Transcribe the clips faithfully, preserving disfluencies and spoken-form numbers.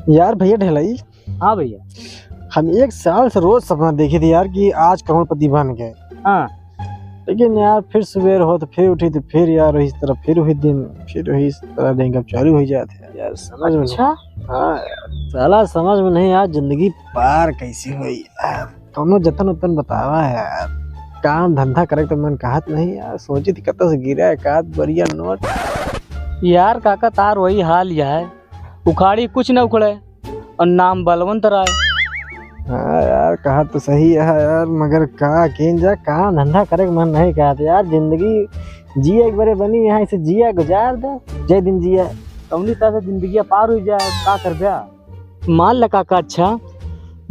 यार भैया ढेलाई। हाँ भैया। हम एक साल से रोज सपना देखी थी यार कि आज करोड़पति बन गए। हाँ। लेकिन यार फिर सुबेर होत फिर उठी तो फिर यार वही तरह फिर वही दिन, फिर वही तरह दिन कब चालू हो जाते हैं यार, समझ में नहीं। अच्छा? हाँ यार, साला समझ में नहीं यार, जिंदगी पार कैसे हुई यार। कौनो जतन उतन बतावा यार, काम धंधा करे तो मन कहत नहीं यार, सोची थी कतौ से गिरा एक आध बढ़िया नोट। यार काका तार वही हाल यह है, उखाड़ी कुछ न उखड़े और नाम बलवंत राय। हाँ यार, कहा तो सही है यार, मगर का कीन जा, काम धंधा करे के मन नहीं कहत यार। जिंदगी जिए एक बारे बनी, यहाँ इसे जिया गुजार दे, जय दिन जिया। कौनी तरह से जिंदगी पार हुई जाए, का कर द्या? मान ला काका, अच्छा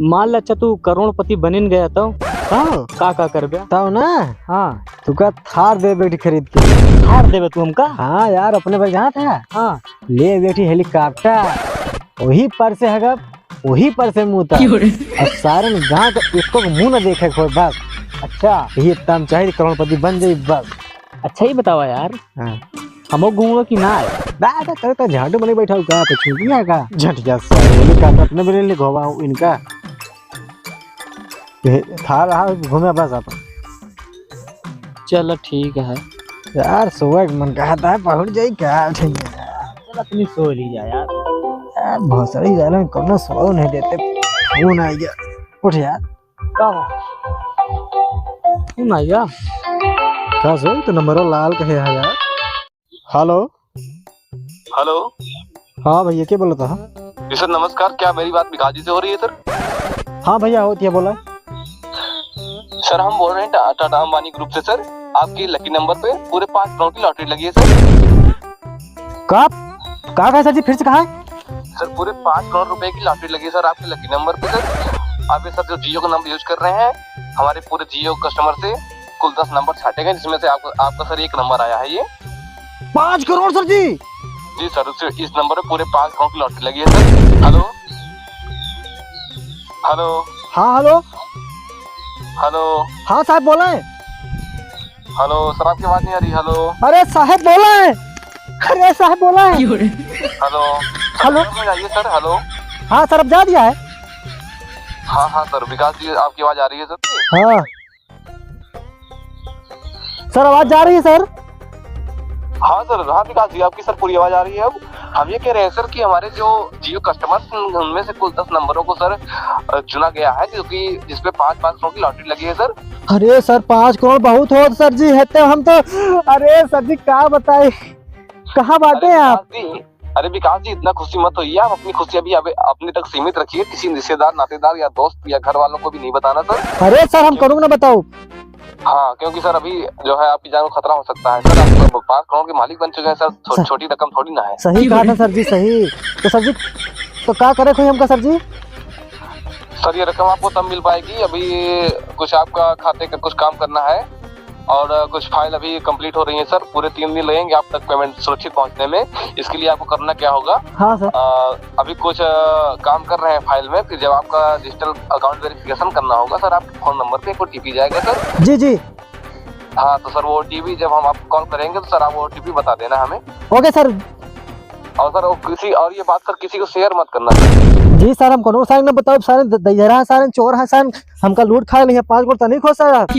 मान ला, अच्छा तू करोड़पति बनिन गया तो हाँ। का का करबे? तौ ना। हाँ। तुका थार दे बैठी खरीद के। थार देबे तू हमका? हाँ यार, अपने भाई जहाँ था। हाँ। ले बैठी हेलीकॉप्टर, वही पर से हगब, वही पर से मुँह तक। क्यों रे? अब सारन गाँव का एको मुँह न देखे कोई बस। अच्छा। ये तम चाहे करोड़पति बन जाई बस। अच्छा ही बतावा यार। हाँ। हमो घूमो कि ना आए? बा, बा, तो, तो झाड़ू बने बैठा हो का, तो छुट्टी है का? झटिया सारे, ये का अपने बने ले घोवा इनका। ये था रहा घूमे बस अपन। चलो ठीक है। यार, सोए के मन कहत है, पहुँच जाई का? ठीक है। चल, अपनी सो ली जा यार। यार, भोसड़ी वाले कौनो सो नहीं देते। फोन आ गया। उठ यार। का हो? फोन आ गया। का सो? तो नंबर लाल कहे है यार। हेलो। हेलो। हाँ भैया, के बोलत है? जी सर, नमस्कार। क्या मेरी बात विकास जी से हो रही है सर? हाँ भैया, होती है, बोला। सर, हम बोल रहे हैं टा-, टाटा अंबानी ग्रुप से सर। आपकी लकी नंबर पे पूरे पाँच करोड़ की लॉटरी लगी है सर। का, का कहा सर जी, फिर से कहा? सर, पूरे पाँच करोड़ रुपए की लॉटरी लगी है सर आपके लकी नंबर पे सर। आप ये सर जो जियो का नंबर यूज़ कर रहे हैं, हमारे पूरे जियो कस्टमर से कुल दस नंबर छाटे गए, जिसमें से आपका, आपका सर एक नंबर आया है ये। पाँच करोड़ सर जी? जी सर, उस, इस नंबर पे पूरे पाँच करोड़ की लॉटरी लगी है सर। हेलो, हेलो। हाँ, हेलो। हेलो। हाँ साहब, बोला है। हेलो सर, आपकी आवाज़ नहीं आ रही। हेलो। अरे साहब, बोला है। अरे साहब, बोला है। हेलो। हेलो। सर, आइए सर। हेलो। हाँ सर, अब जा दिया है। हाँ, हाँ सर, विकास जी, आपकी आवाज़ आ रही है सर। हाँ। सर, आवाज जा रही है सर? हाँ सर, हाँ विकास जी, आपकी सर पूरी आवाज आ रही है। अब हम ये कह रहे हैं सर कि हमारे जो जियो कस्टमर्स हैं, उनमें से कुल दस नंबरों को सर, अ, चुना गया है, जो कि, जिसपे पाँच पाँच सौ की लॉटरी लगी है सर। अरे सर, पाँच करोड़ बहुत होत सर जी, है तो हम तो, अरे सर जी, का बताई, कहाँ बाटे अरे आप? विकास जी, अरे विकास जी, इतना खुशी मत होइए आप। अपनी खुशी अभी, अभी अपने तक सीमित रखिए, किसी रिश्तेदार, नातेदार या दोस्त या घर वालों को भी नहीं बताना सर। अरे सर, हम क्यों? करूँगा ना, बताओ। हाँ, क्योंकि सर अभी जो है आपकी जान को खतरा हो सकता है सर। आप पाँच करोड़ के मालिक बन चुके हैं सर, छो-, सर। छोटी रकम थोड़ी ना है। सही कहा था सर जी, सही। तो सर जी, तो का करे कोई हमका सर जी? सर, ये रकम आपको तब मिल पाएगी, अभी कुछ आपका खाते का कुछ काम करना है। और, अ, कुछ फाइल अभी कंप्लीट हो रही है सर, पूरे तीन दिन लगेंगे आप तक पेमेंट सुरक्षित पहुंचने में। इसके लिए आपको करना क्या होगा? हाँ सर। अ, अभी कुछ, अ, काम कर रहे हैं फाइल में, फिर जब आपका डिजिटल अकाउंट वेरिफिकेशन करना होगा सर, आपके फोन नंबर पे एक ओटीपी जाएगा सर। जी, जी। हाँ, तो सर वो ओटीपी जब हम आपको कॉल करेंगे तो सर आप वो ओटीपी बता देना हमें। ओके सर। और सर, वो किसी, और ये बात सर किसी को शेयर मत करना सर। जी सर, हम कोनो सारे न बताओ, सारे द-, दहिजरा है, सारे चोर है, सारे हमका लूट खाए नहीं है, पाँच करोड़ तनिक हो सर आप।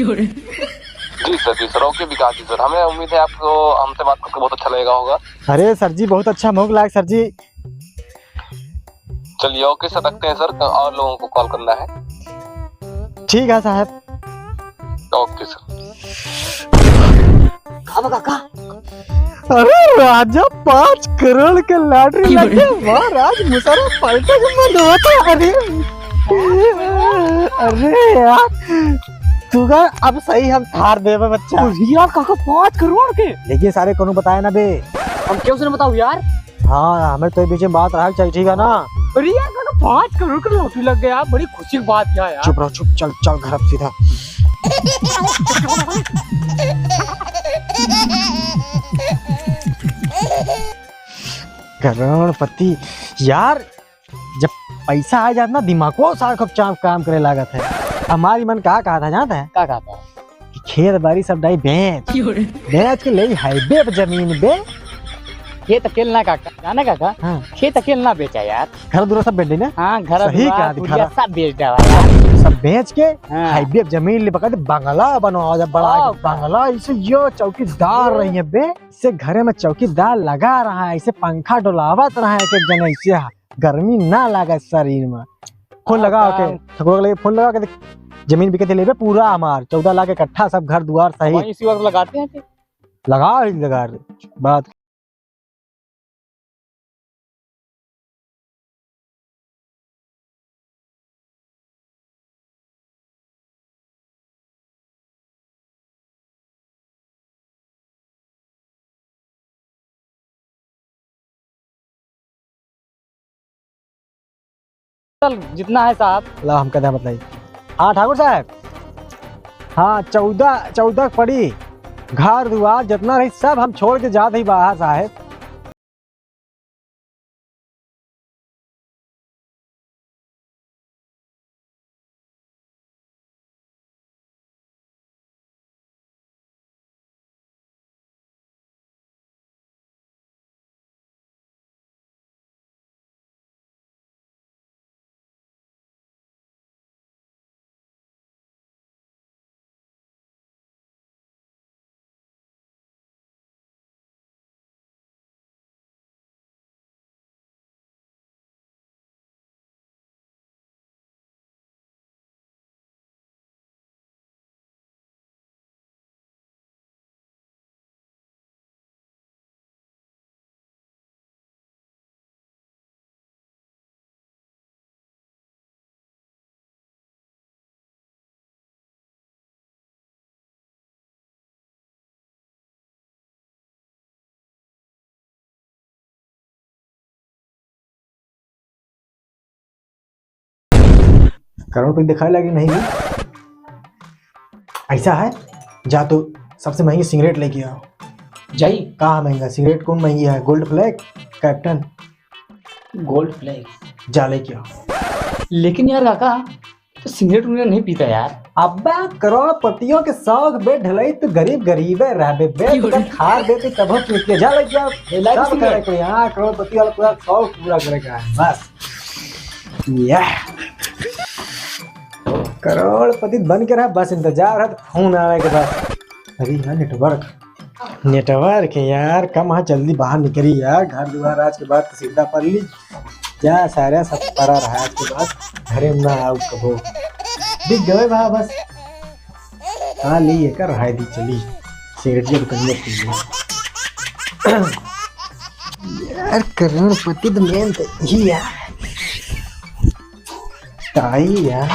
जी सर, जी सर, ओके विकास जी सर, हमें उम्मीद है आपको हमसे बात करके बहुत अच्छा लगेगा होगा। अरे सर जी, बहुत अच्छा मौका लाग सर जी। चलिए, ओके सर, रखते हैं सर, और लोगों को कॉल करना है। ठीक है साहब। ओके सर। का बा काका? अरे राजा, पाँच करोड़ के लॉटरी लगे, महाराज मुसहरा पलटे के मन होता। अरे, अरे यार, तू का अब सही हम थार देबे बच्चा। अरे यार काका, पाँच करोड़ के? लेकिन सारे कोनो बताए ना बे। हम केहू से ना बताऊ यार। हाँ, हमें तो बीच में बात रहा चाहिए, ठीक है ना? अरे यार, काका, पाँच करोड़ का लॉटरी लग गया, बड़ी खुशी की बात है यार। चुप रहो, चुप, चल, चल घर अब सीधा। करोड़पति यार, जब पैसा आ जात ना, दिमागो सारा खूब चाम काम करे लागत है। हमारी मन का कहा था, जानता है? का कहा था? कि खेत बारी सब डाई बेच, क्यों रे? बेच के ले हाईवे पे जमीन बे, खेत अकेल ना काका, जाना काका, हाँ। खेत अकेल ना बेचा यार। घर दुआर सब बेच देई ना? हाँ, घर सही दुआर, कहा थी, कुरिया घर सब बेच देवा यार। सब बेच के हाँ। हाईवे पे जमीन ले बका दे, बंगला बनवा दे, बड़ा और का? बंगला, इसे यो चौकीदार रही है बे, इसे घरे में चौकीदार लगा रहा है, इसे पंखा डोलावत रहा है, एक एक जने इसे गर्मी ना लागे शरीर में। फोन और लगा का? के, ठकुआ के लगे फोन लगा के देख, जमीन बिके थे लेबे पूरा हमार, चौदह लाख इकट्ठा, सब घर दुआर सही। वहीं इसी वक्त लगाते हैं फिर। लगा ही लगा रे, बात। चल, जितना है साहब। ला, हमका दे बताई। हाँ, ठाकुर साहब। हाँ, चौदह, चौदह पड़ी। घर दुआर जितना रही, सब हम छोड़ के जात ही बाहर, साहब। करोड़पति दिखाए लागे नहीं भी। ऐसा है, जा तो सबसे महंगी सिगरेट लेके आओ। जाई? कहाँ महंगा सिगरेट, कौन महंगी है? Gold Flake, Captain? Gold Flake। जा लेके आओ। लेकिन यार काका, तो सिगरेट उगरेट नहीं पीता यार। अब्बा, करोड़पतियों के शौक बे ढिलाई, तो गरीब गरीबे रहबे बे, क्यों तो रे? खार दे तो तबो पीते, जा लेके आओ। ढिलाई सब सिगरेट? करे कोई, हाँ, करोड़पति वाला पूरा शौक पूरा करेगा, बस। या। करोड़पति बन के रहा, बस इंतजार है तो फोन आवे के बस। अरे यार, network, network है यार, कम है, जल्दी बाहर निकली यार, घर दुआर आज के बाद तो सीधा पड़ ली। जा सारा सब परा रहा आज के बाद, घरे में ना आउ कबो। दिख गए बा बस। हाँ, ले ये कर रहा है दी चली। सिगरेट की दुकान में पी ले। यार, करोड़पति तो main तो ही यार। ताई यार।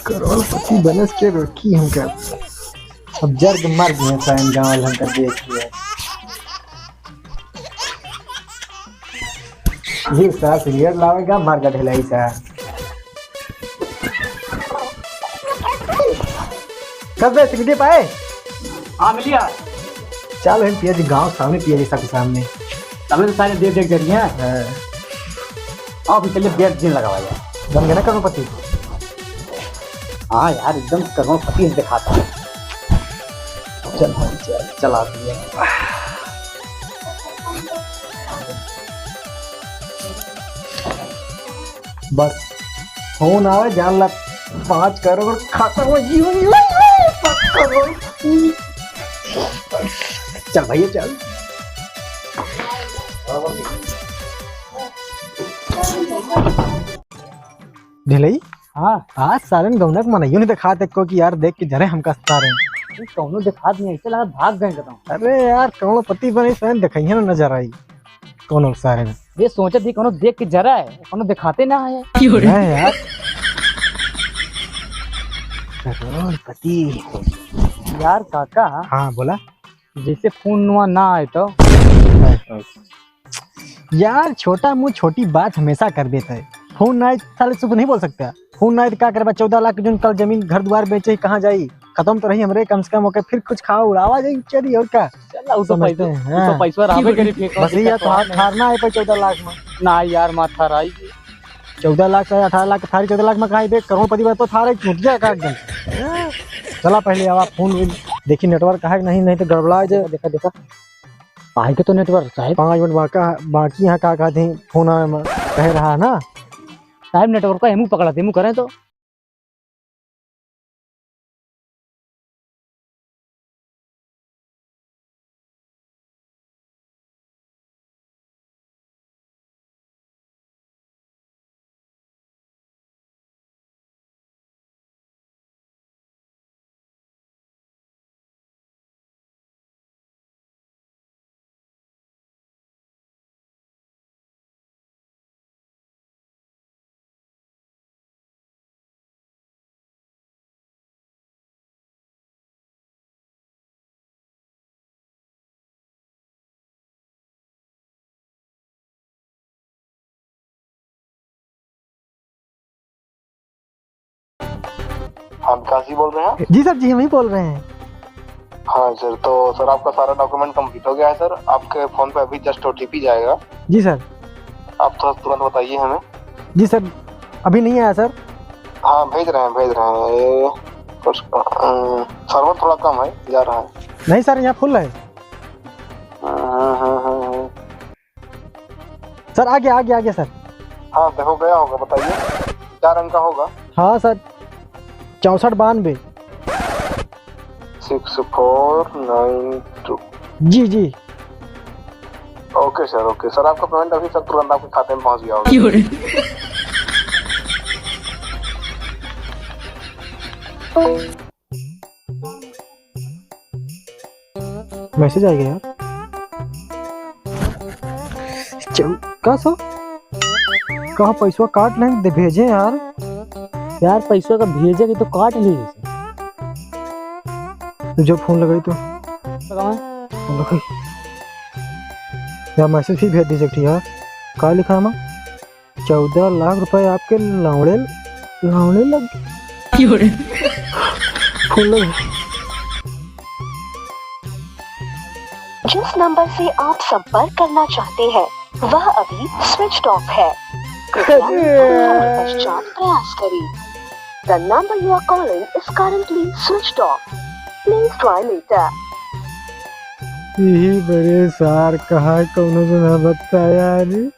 करोड़पति बनस के रोकी हमका। अब जर के मर गए साइन गाँव वाले हमका देख के। ये सार सिगरेट लावेगा, मार का ढिलाई सार। कब बे सिगरेट पाए? हाँ, मिलिया। चल, हम पिया जी गाँव सामने, पिया जी सबके सामने। तबे तो सारे देख देख डरिए। हाँ। आओ, फिर चलिए, बेच दिन लगावा जाए। बन गया ना करोड़पति? हाँ यार, एकदम करोड़पति दिखाता है। चल भाई, चल, चला दिया। बस, फोन आवे, जान ला, पाँच करोड़ खाता हुआ जीवन, पाँच करोड़। चल भैया, चल। ढिलई? हाँ। आज सालन गौनक मनइयो नहीं दिखात एको कि यार देख के जरे हमका सारे। अरे कौनो दिखात नहीं, ऐसे लगा भाग गए कतौ। अरे यार, करोड़पति बने सालन दिखाइए ना नजर आई। कौनो सारे ने। ये सोचत ही कौनो देख के जरा है, कौनो दिखाते ना है। नहीं यार। करोड़पति। यार काका। हाँ, बोला। जैसे फोन नुआ ना आए तो? यार, छोटा मुंह छोटी बात हमेशा कर देता है। फोन ना आए, साले से तो नहीं बोल सकता। फोन ना आए तो का करबा? चौदह लाख के जोन कल जमीन घर दुआर बेचे, कहाँ जाई? खत्म तो रही हमरे, कम से कम ओके फिर कुछ खावा उड़ावा जाई, चली और का? चला, उ तो समझते पैसा, हैं, उ तो हाँ। पैसा रहबे करी, फेंको बस ये दिक्कत तो हाथ है। हारना है पर चौदह लाख में। ना यार, माथा राई। चौदह लाख से अठारह लाख के थारी, चौदह लाख में कहाँ बे, करोड़पति बा तो थारे चूतिया का एकदम। चला पहले आवा फोन देखी network है कि नहीं, नहीं तो गड़बड़ा जाए। देखा, देखा, आई के तो network साहब। पाँच मिनट बाका, बाकी यहाँ का कहते हैं, फोन आवे में कह रहा है ना। साहब network का एमू पकड़ा थे, एमू करें तो। हाँ, विकास जी बोल रहे हैं? जी सर, जी हम ही बोल रहे हैं। हाँ सर, तो सर आपका सारा document complete हो गया है सर। आपके फोन पे अभी just ओटीपी जाएगा। जी सर। आप थोड़ा तुरंत बताइए हमें। जी सर, अभी नहीं आया सर। हाँ, भेज रहे हैं, भेज रहे हैं। ये कुछ, अ, server थोड़ा कम है, जा रहा है। नहीं सर, यहाँ full है। हम्म, हम्म, हम्म, हम्म। सर, आ गया, आ गया, आ गया सर। हाँ, देखो गया होगा, बताइए। क्या रंग का होगा? हाँ सर, चौसठ बानवे। Six four nine two। जी, जी। OK सर, OK सर, आपका payment अभी सर तुरंत आपके खाते में पहुंच गया होगा। क्यों रे? Message आ गया यार। चल, का सो? कहाँ पैसवा काट लें, दे भेजे यार। यार, पैसवा का भेजे के तो काट ली। तू जब फोन लगाई तो लगावा। फोन लगाई। यार, message भी भेज दीजिए यार। का लिखा है माँ? चौदह लाख रुपए आपके लावड़े, लावड़े लग गए। क्यों रे? फोन लग जिस नंबर से आप संपर्क करना चाहते हैं, वह अभी switched off है। कृपया थोड़ी देर पश्चात प्रयास करें। The number you are calling is currently switched off. Please try later. यही बड़े सार कहाँ कौनो से ना बताया रे।